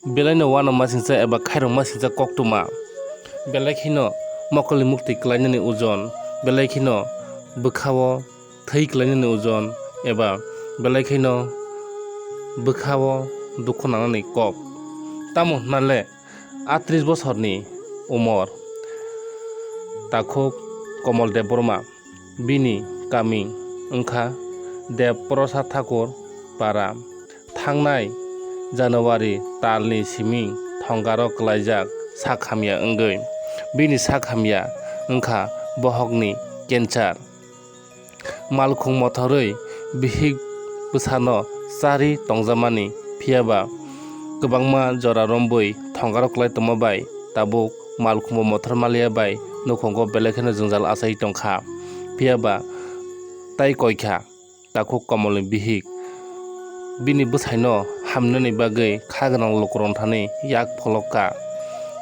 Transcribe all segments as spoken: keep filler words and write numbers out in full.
Belaino uanama singcha eba khairokma singcha koktwma. Belai kheno mokolni muktwi kwlainani ojon, belai kheno bwkhao thwi kwlainani ojon, eba belai kheno bwkhao dukhu nangnani kok. Tamo hwnale, atris bosorni umor takhuk Komol Debbarma. Bini kami wngkha Deb Prasad Thakur para. Thangnai January talni simi thongaro kwlaijak sak hamya wngwi. Bini sak hamya wngkha bohokni cancer. Malkhung mothorwi bihik bwsano chari tongjamani, phiyaba kwbangma jora rombwi thongaro kwlai tongma bai tabuk malkhungbo mothor maliya bai nukhungo belai kheno jwngjal achai tongkha. Phiyaba tai koikha takhuk Komolni bihik. Bini bwsaino hamnani bagwi kha gwnang lukurok thani yak pholok kha.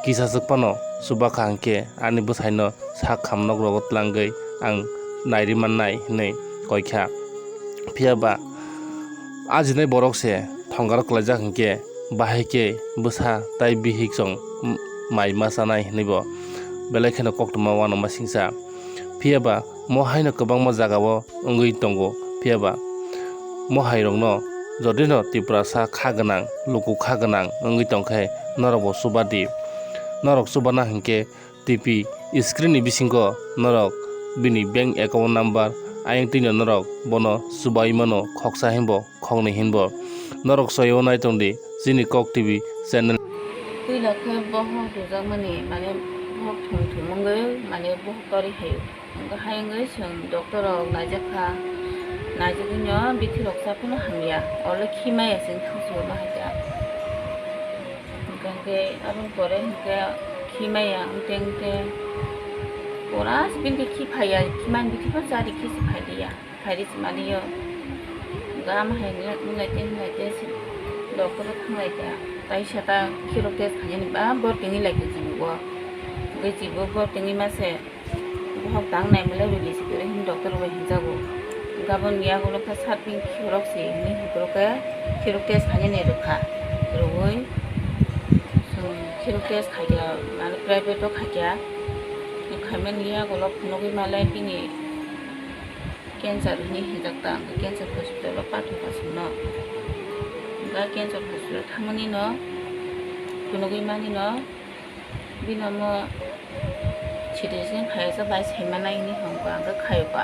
Kisa swk phano chuba kha hwnkhe ani bwsaino sak kham nok rogo tlangwi ang nairi mannai hwnwi koikha. Phiyaba ajinai borok se thongaro kwlaijak hwnkhe bahai khe bwsa tai bihik chwng mai ma chanai hwnwibo belai kheno koktwma uanama singcha. Phiyaba mo haino kwbangma jagao wngwi tongo, phiyaba mo hairokno jodino Tiprasa kha gwnang, luku kha gwnang wngwi tongkhe norokbo chuba di. Norok chubana hwnkhe T P screen ni bisingo norok bini bank account number ayang twino norok bono chubai mano khoksa hinbo khoknwi hinbo. Norok soyo nai tongdi chini Kok T V channel. Puila khe bohok rujakmani, mane, bohok thum thum wngwi, mane, bohok torwi hai. Hwnkhe hai wngwi chwng doctor rok naijak kha, naijagwino bithi rok cha phano hamya, olo khi maya chwng thangsugo bahai kha. Hwnkhe aboni pore hwnkhe khi maya wngte wngte pura bini khi phaiya, khi mani bithi phano chari khi se phai liya. Phairi se maliyo. Gam hai wnglaite wnglaite se doctor o thanglai kha. Taisa ta khirok test khainani ba bor tengwi lai kha jibo. Hwnkhe jibo bor tengwi ma se bohok tang nai male rwdi se kwrwi hwnwi doctor bai hwnjago. Hwnkhe aboni yagulo khe sat bini khirok se hwnwi hwnkhorok khe khirok test khainani rwkha. Rwui chwng khirok test khaikha, mane private o khaikha. Khaimani yagulo phunugwi male bini cancer hwnwi hinjak ta, hwnkhe cancer hospital o pathok aswkno. Hwnkhe cancer hospital thangmani no phunugwi mani no bini omo C T scan khaijak bai saimanai hwnwi hwnka, hwnkhe khayokha.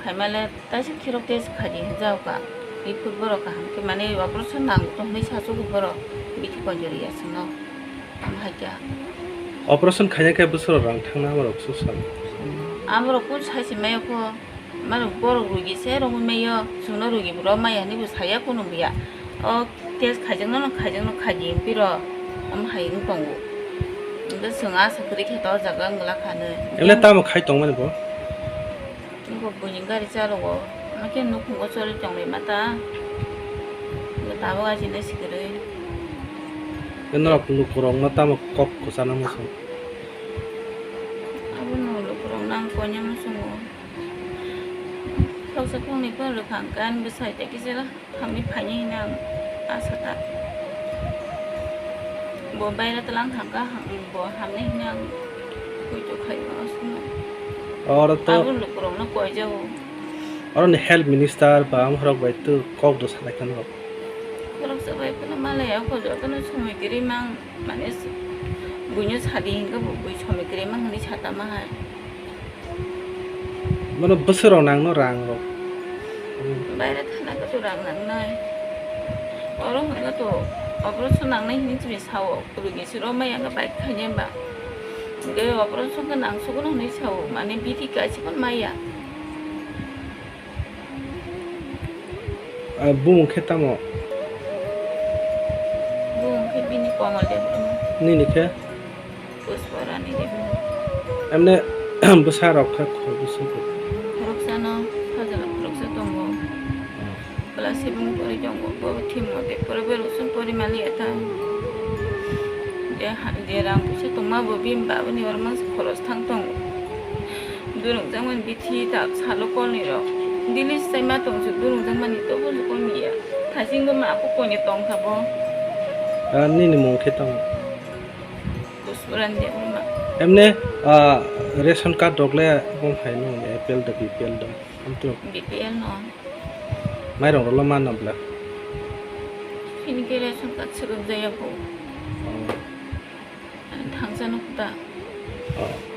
Khaimale taisa khirok test khaidi hinjaokha. Iphuru borok kaham khe mane operation nango to hwnwi sachugo borok bithi konjori aswkno. Omo hai khe. Operation khaina khe bwswk rang thangna borok susam. Amorok kun sai se mayo kho. Mano borok rugi se rwngwi maiyo, chwngno rugi bo rw maya hinwi bo saya kunu buya. O test khaijakno no khaijakno khaidi hwnphi rw, omo hai wng tongo. Hwnkhe chwng asa kwrwi khe to o jaga wng glak kha nwi. Emle tamo khai tongmani bo? Nokho buini gari chalogo, omo khe nukhungo choli tonglaima ta. Hwnkhe tabuk achina si kwrwi. Norok lukurokno tamo kok kwchana muchung? Abono lukurokno ang koina muchungo. Khoroksa khoroknwi phano rwkha hwnkhe ani bwsai tei kisa hamwi phainai hwnwi ang asa ta. Bo baira twlang thangkha, bo hamnai hwnwi ang poito khaio aswkno. Oro to abo lukurokno koijago. Oroni health minister ba amorok bai to kok do sanai kha norok. Khoroksa bai phano malaya, jotono somoi kwrwi mang, mane buino sadi hwnkhe bo bui somoi kwrwi mang hwnwi satama hai. Bono bwswk rok nangno rang rok. Baire thana khe to rang nangnai. Oro hwnga to operation nangnai hinwi chini sao. Rugi se rw maya khe bai khainai ba. Hwnkhe operation khe nangsugo hinwi sao. Mane bithi kaisa phano maya. Ah, bumung khe tamo? Bumung khe bini Komol Debbarma. Nini khe? Puspora ni Debbarma. Emne bwsa rok khe khoroksa khe? Khoroksano sajla khoroksa tongo. Class seven pori tongo. Bo thim mote pore bo rosong pori mali eta. Je ha-, je rang puisa tongma bo bini babani oro mangsa khoros thang tongo. Durung jangmani bithi ta salo kolni rok. Daily se chaima tong se durung jangmani tobo se kolni ya. Thasing bo ma kok koini tong kha bo. Ah, nini mung khe tamo? Puspurani Debbarma. Emne, ah, ration card rok le bong hai no, A P L da, B P L da? Amtwrwng. B P L no. Mairong rok lo ma na bla? Chini khe ration card swrwk jaya bo. Oh. Ani thangsa nuk ta. Oh.